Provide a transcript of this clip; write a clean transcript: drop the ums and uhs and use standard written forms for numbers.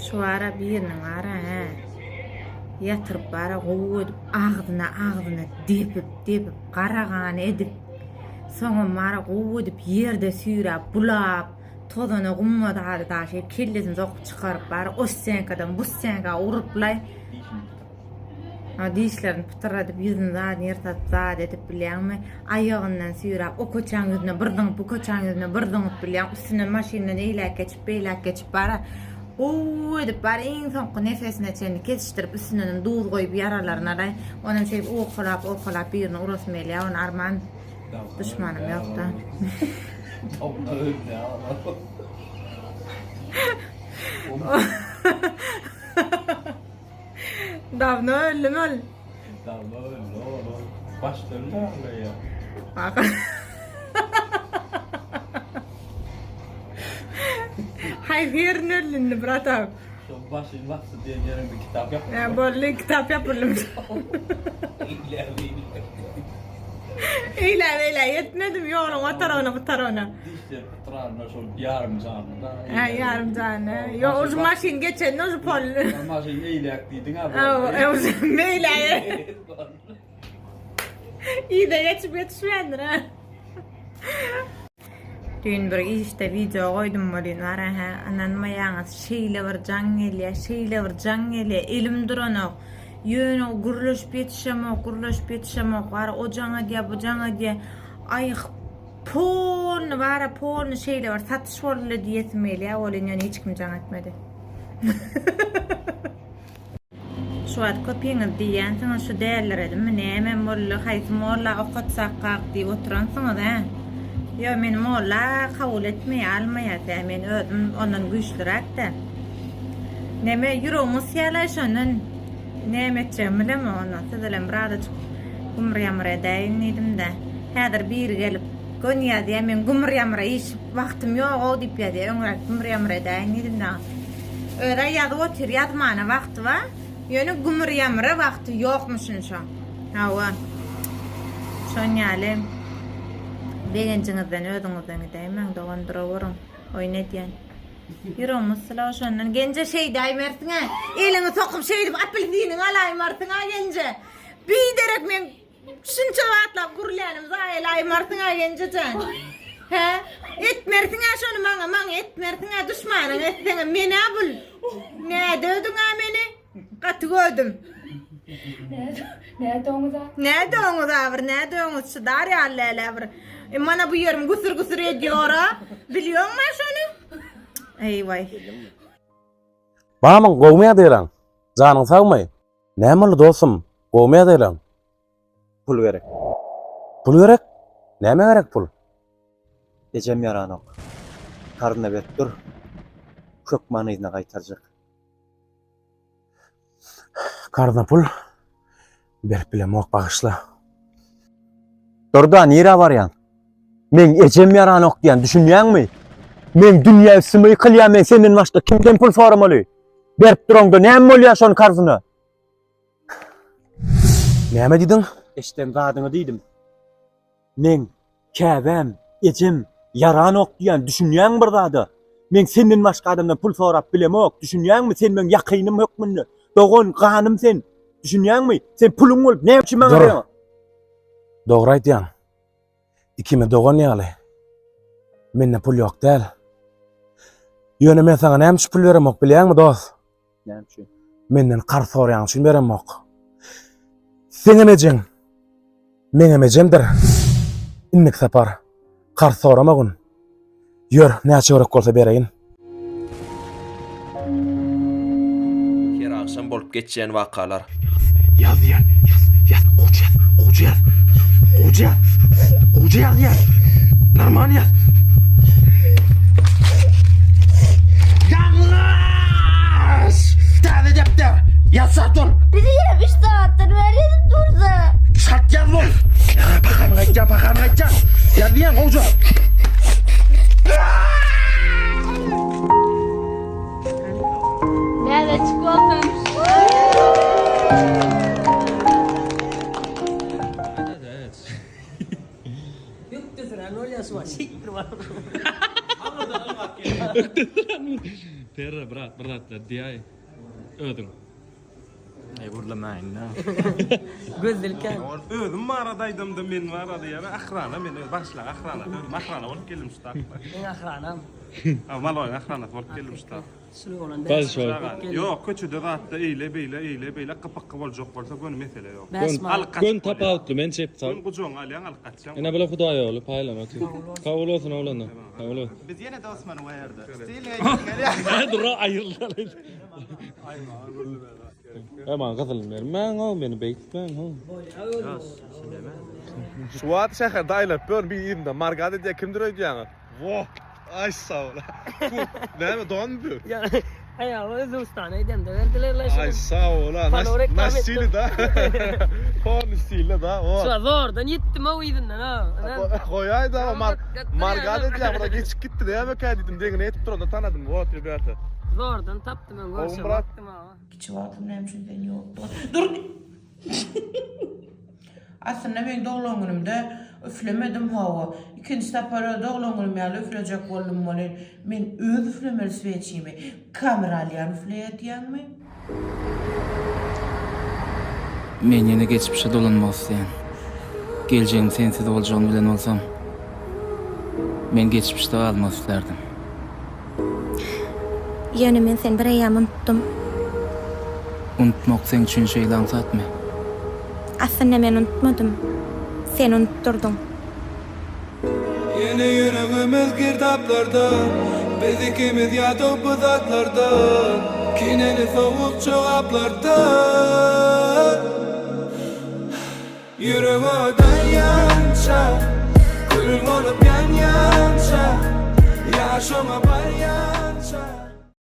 Şu ara biriniň ara hä. Ýatyryp bara gowy edip agzyna agzyna depip depip gara gan edip soňam bara gowy edip ýerde süýräp bulap tozana guma zady daşy kellesini sokup çykaryp bara o stenkadan bu stenka uruplaý Dişlerini pytyrladyp, ýüzüni zadyny ýyrtadyp zat edip bilýäňmi? Aýagyndan süýräp, o köçäň ýüzüne bir zyňyp, bu köçäň ýüzüne bir zyňyp bilýäň. Üstünden maşyndan eýläk geçip, beýläk geçip bara. Gowy edip bar, iň soňky nefesine çenli kesişdirip, üstündenem duz goýup ýaralaryna laý. Onam şeýdip owkalap, owkalap birini urasym gelýär. Ony arman duşmanym ýok-da. Dawno öldüm ol. Dawno öldü ol. Ol başda öldü aglaýar. Haýsy ýerinde öldü indi bratam? Şol başyny basdy diýen ýeriňde kitap ýapyldy. Hä boldy kitap ýapyldy. Eýlä beýlä. Eýlä beýlä ýetmedim ýoluň o tarabyna bu tarabyna. Dişleri pytranda şol ýarym janly da. Hä ýarym janly. Ýok uje maşyn geçende uje pol. Maşyn eýläk diýdiň-ä boldy. Hawa uje meýläk. Yza geçip ýetişmändir ha. Düýn bir işde wideo goýdum welin bara hä ynanmaýaňyz şeýle bir jaň gelýär şeýle bir jaň gelýär elim duranok. Ýöne gürleşip ýetişemok gürleşip ýetişemok bara o jaň edýär bu jaň edýär. Aý Polny bara polny şeýle bir satyş boldy diýesim gelýär welin ýöne hiç kim jaň etmedi. Şu wagt köpiňiz diýýänsiňiz şu däliredimmi nämem boldy haýsy molla okatsakak diýip oturansyňyz hä. Ýo meni molla kabul etmeýär almaýar tä men özüm ondan güýçliräkdä. Neme ýüregim gysýalaý şondan näme etjegimi bilemok ondan siz bilen birazajyk gümür-ýamyr edäýin diýdim-de. Häzir biri gelip, göni ýazýar, meň gümür-ýamyra iş wagtym ýog-ow diýip ýazýar. Öňräk gümür-ýamyr edäýin diýdim dagy. Öz-ä ýazyp otyr, ýazmana wagty bar. Ýöne gümür-ýamyra wagty ýokmuşyn şoň. Hawa. Şon ýaly begenjiňizden özüňizden gidäýmäň, dogan duraweriň. Oýun edýän. Ýüregim gysdyla şondan. Genje şeýdäýmersiň-ä. Eliňi sokup şeýdip apelsiniňi alaýmarsyň-a genje. Biderek meň şunça wagtlap gürlänim zaýalaýmarsyň-a Genje jan. Hä? Etmersiň-ä şony maňa, maňa etmersiň-ä duşmanyň etseňem men-ä bul. Nädödüň-ä meni? Gaty gördüm. Nä doňuz-a? Nä doňuz-a bir, nä doňuz çydar ýaly däl-ä bir. E, mana bu ýerim güsür-güsür edýor-a. Bilýoňmy şony? Eý-waý. Bamyň gowumy ýagdaýlaň? Janyň sagmy? Näme boldy dostum? Gowumy ýagdaýlaň? Pul gerek. Pul gerek? Nämä gerek pul? Ejem ýaranok. Karzyna berip dur. Hökman yzyna gaýtarjak. Karzyna pul berip bilemok bagyşla. Durda nirä barýaň? Meň ejem ýaranok diýýän, düşünýäňmi? Meň dünýä üstüme ýykylýar, men senden başga kimden pul soramaly? Berip duraňda näme bolýar şony karzyna? Näme diýdiň? Eşden zadyňy diýdim. Meň käbäm, ejem ýaranok diýýän, düşünýäňmi bir zada? Men senden başga adamdan pul sorap bilemok, düşünýäňmi? Sen meň ýakynym hökmünde, dogan, ganym sen. Düşünýäňmi? Sen puluň bolup näme üçin maňa Dur. bereňok? Dogry aýdýaň. Ikimiz dogan ýaly. Mende pul ýok däl. Ýöne men saňa näme üçin pul beremok bilýäňmi, dost? Näme üçin? Menden karz soraýaň üçin beremok. Seňem ejeň, meňem ejemdir. Indiki sapar karz soramagyn. Ýör, näçe gerek bolsa bereýin. Her agşam bolup geçýän wakalar. Ýaz diýýän, ýaz, ýaz, gowja ýaz, gowja ýaz, gowja ýaz, gowja ýaz diýýän. Normal ýaz. Ýalňyş! Täze depder! Ýaz çalt bol! Bizi ýene üç sagatdan bäri ýazyp dursa. Çalt ýaz bol! Pakanyňy aýtýan, pakanyňy aýtýan. Ýaz diýýän, gowja. Bäbejik bolsun. Perre brat bir zatlar diýäý özüň. Eý gürlemäýin-dä. Gözlülkä. Özüm barada aýdamda men barada ýa ahrana men öz başla ahrana özüm ahrana bolup geldim şu tapda. Meň ahranam. Ha maloýyň ahranasy bolup geldim şu tap. Şul oglan Bolşoý. Ýok köçede zatda eýle beýle eýle beýle gypykgy boljak bolsa göni mesele ýok. Alyp Gön tapawutly men çep sag. Gön gujagyňa alýaň alyp gaçýaň. Ine bula hudaý ýoly paýlan otyr. Kabul bolsun oglanlar. Kabul bolsun. Biz ýene-de Osmany goýardy. Dur aýrylaly. E maňa gyzylyny bermäň ho, meni beýtmäň ho. Şu wagt şäherde aýlanyp ýörün, bir yzyndan margat edýär, kimdir öýdýäňiz? Woh! Aý sag bol. Näme donmy bu? Aýagy Özbegistana gidemde berdiler la şuny. Aý sag bol ha. Pano reklam Na etdim. stili da. Porny stilde da. Wo. Şuna zordan ýetdim o yzyndan ha. Goýaý da mar margat edýär, bura geçip gitdi nämekä diýdim, deňine ýetip duranda tanadym. Wot rебята. Zordan tapdym men Gowumy görşe brat? bakdym ha. Kiçi wagtym näme üçin sen ýokduň? Dur! Aslynda meň doglan günümde üflemedim hawa. Ikinji sapar öz doglan günüm ýaly üflejek boldum welin, men öz üflemeli sweçimi kamera alýan üfleýär diýýäňmi? Men ýene geçmişe dolanmak isleýän. Geljegiň sensiz boljagyny bilen bolsam, men geçmişde galmak islärdim. Ýöne men seni bireýýäm unutdym. Unutmak seň üçin şeýle aňsatmy? Aslynda men unutmadym. Sen unutdyrdyň. Ýene ýüregimiz girdaplarda Biz ikimiz ýadaw bu zatlardan Kineli sowuk jogaplardan Ýürek odanýança Kül bolup ýanýança Ýa şoňa barýança.